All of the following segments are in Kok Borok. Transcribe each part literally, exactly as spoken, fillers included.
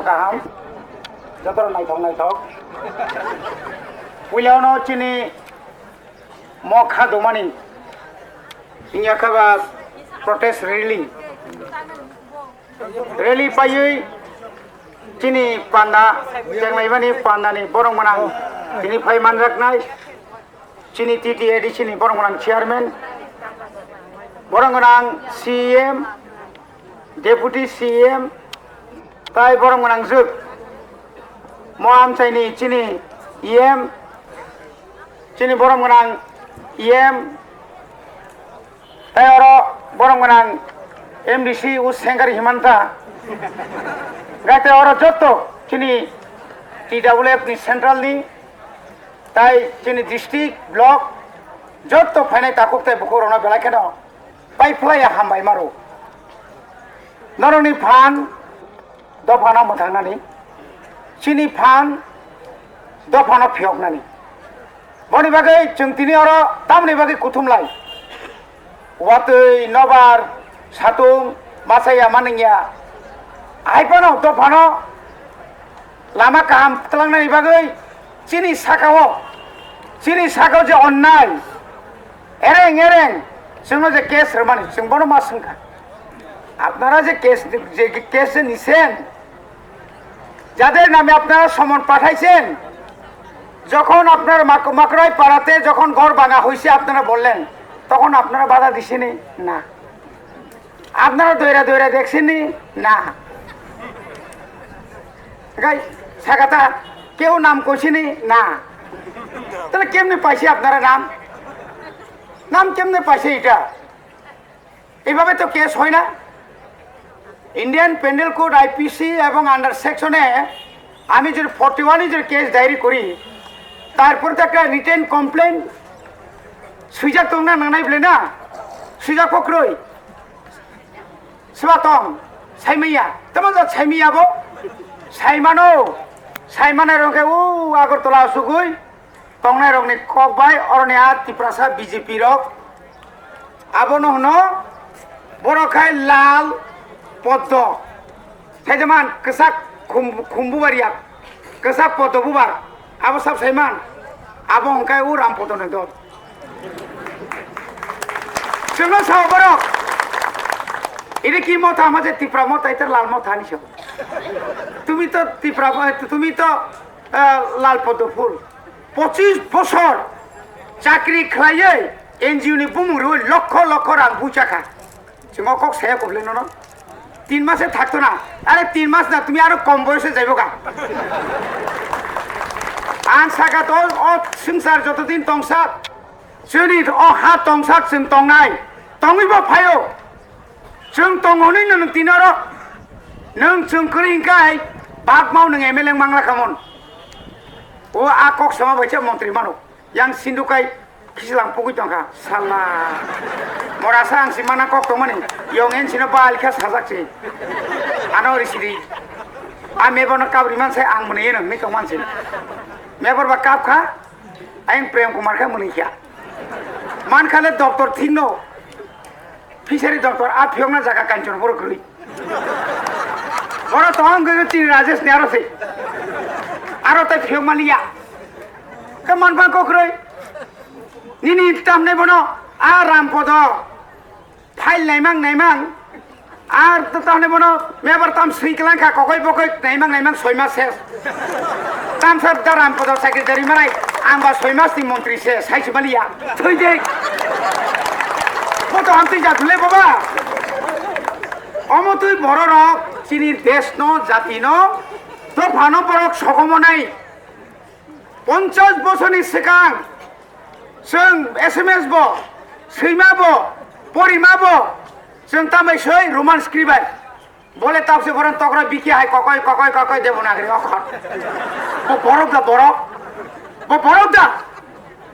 Kaham, joto naithok naithok. Puilano chini mokha domani, inya khaba protest rally. Rally paiwi chini panda, chenglaimani pandani borok gwnang tini phai manjaknai. Chini T T A D C ni borok gwnang chairman, borok gwnang C E M, deputy C E M, tai borok gwnang jwk. Mo amchaini chini E M, chini borok gwnang E M, tai oro borok gwnang M D C u Sengkar Himanta, gai tai oro jotto chini T W F ni central ni, tai chini district, block, jotto phainai takhuk tai bukhuk rokno belai kheno pai phlai ya hambai maro. Norokni phan dophano mwthangnani, chini phan dophano phiyoknani. Boni bagwi chwng tini oro tamoni bagwi kuthum lai. Watwi, nobar, satung, masa ya manwng ya. Hai phano dophano lama kaham twlangnani bagwi chini saka-o, chini saka-o je onnai, ereng ereng chwngno je case rwmani, chwng bono ma swngkha. আপনারা যে কেস, যে কেস যে নিছেন, যাদের নামে আপনারা সমন পাঠাইছেন, যখন আপনার মাক-, মাকড়াই পাড়াতে যখন ঘর ভাঙা হয়েছে, আপনারা বললেন, তখন আপনারা বাধা দিছেনি? না। আপনারা দৈরা দৈরা দেখছেননি? না। গাই, সাকাতা, কেউ নাম কইছেনি? না। তাহলে কেমনে পাইছে আপনারা নাম? নাম কেমনে পাইছে এটা? এইভাবে তো কেস হয় না। ইন্ডিয়ান পেনাল কোড, আইপিসি এবং আন্ডার সেকশনে আমি যদি ফর্টি ওয়ানে যদি কেস ডায়েরি করি, তারপরে তো একটা রিটেন কমপ্লেন সুইজার তো না, না, নাই বলে না, সুইজার কক্রই। Seba tong, saimaya, tamo jat saimaya bo? Saimano, saimana rok khe o Agartala sugui, tongnai rokni kok bai, oroni a Tiprasa B J P rok. Abono hwno, borok khai lal poddo. Saijaman kwchak khum-, khumbu bariya, kwchak poddo bubar. Abo sab saiman, abo hwnkhe o Ram Poddo ni dol. Chwngno sao borok. Ini ki motha ama je Tipra motha, ita lal motha ni sao. Tumi to Tipra, tumi to, eh, lal poddo phul. Pochis bosor chakri khlaiwi N G O ni bumung rwi lokho lokho rang buchakha. Chwng o kok saya kok le nono. Tin mas e thakto na. Are tin mas na, tumi aro kom boyose jaibo ga. Ang saka to o swngchar joto din tongsak. Chwngni o ha tongsak chwng tongnai. Tongwi bo phaio. Chwng tongo ni nwng tin aro. Nwng chwng kwrwi hwnkhe bagmao nwng M L A mangla khamon. O a kok sama bai cha montri mano. Yang sindu kai kisilang pugui tongkha, sala. Morasa ang si mana kok tongmani, yong en sino bal kha sajak si. Ano ri sidi. A mebo no kabri man sai ang muni yeno mi tongman si. Mebor ba kap kha, ayang Prem Kumar kha muni kha. Man khale doctor thik no. Fishery doctor a phiyokna jaga Kanchanpur kwrwi. Boro tong gwi tini Rajesh ni aro se. Aro tai phiyok maliya. Ke man bang kokroi. Nini tamne bono a Rampodo. File naimang naimang. Ar to tamne bono mebar tam sui kelang kha kokoi bokoi naimang naimang soi mas ses. Tam sar da Rampodo secretary manai ang ba soi mas ni montri se sai se maliya. Thui de. Boto amtwi jathule baba. Omo twi bororok chini desh no, jati no, dophano borok sogomo nai. Ponchas bosorni swkang chwng S M S bo, swima bo, porima bo, chwng tambai soi Roman script bai. Bole tapse boron tokra biki hai kokoi, kokoi, kokoi Devanagari okhor. Bo borok da borok. Bo borok da.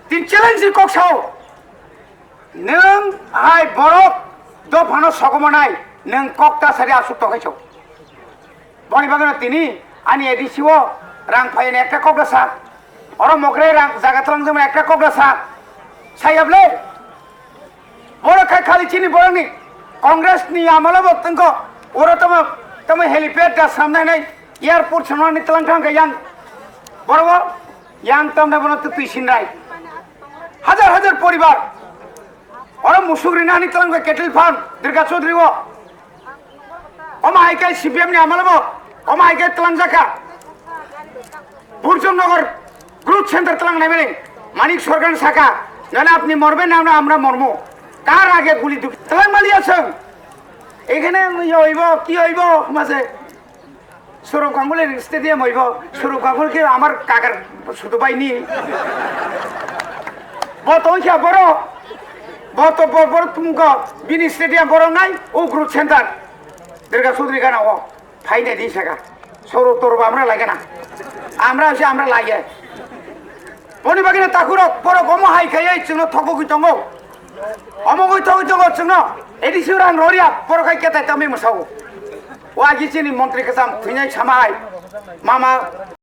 Tin challenge kok sao. Nwng hai borok dophano sogomanai, nwng kok ta sari asuk tokai chok. Boni bagwino tini ani A D C o rang phaiyani ekta kok da sa. Oro mokre rang jaga tlang jemon ekta kok da sa. Sayable. Borok khai khali chini borokni Congress ni amalo bo tongko. Oro tamo, tamo helipad da samnai nai. Airport sanani tlang thang kha yang. Borobo yang tamna bono twi sinrai. Hajar hajar poribar. Oro musuk rinani tlang kha kettle farm, Durga Chaudhary o. Omo hai khe C P M ni amalo bo. Omo hai khe tlang jakha. Burjong Nagar Growth Center tlang nai mani. Manik Sarkar saka. Nana apni morbe na amra mormo. Kar age guli duk. Tlang mali asang. Ekhane oibo, ki oibo, mase. Saurabh Ganguly stadium hoibo, Saurabh Ganguly khe amar kakar sudu bai ni. Bo tong khe boro, bo to bo-, boro tumuko bini stadium boro nai, o Growth Center. Durga Chaudhary gana o, phai nai di saka. Saurabh Torba amra lage na. Amra se amra lage. Boni bagwi no takhurok, borok omo hai khaiwi chwngno thokgwi tongo. Omo gwi thokgwi tongo chwngno. A D C rang roria, borok hai ketai tamwi mwsao. O agi chini montri kwcham thwinai samai. Mama.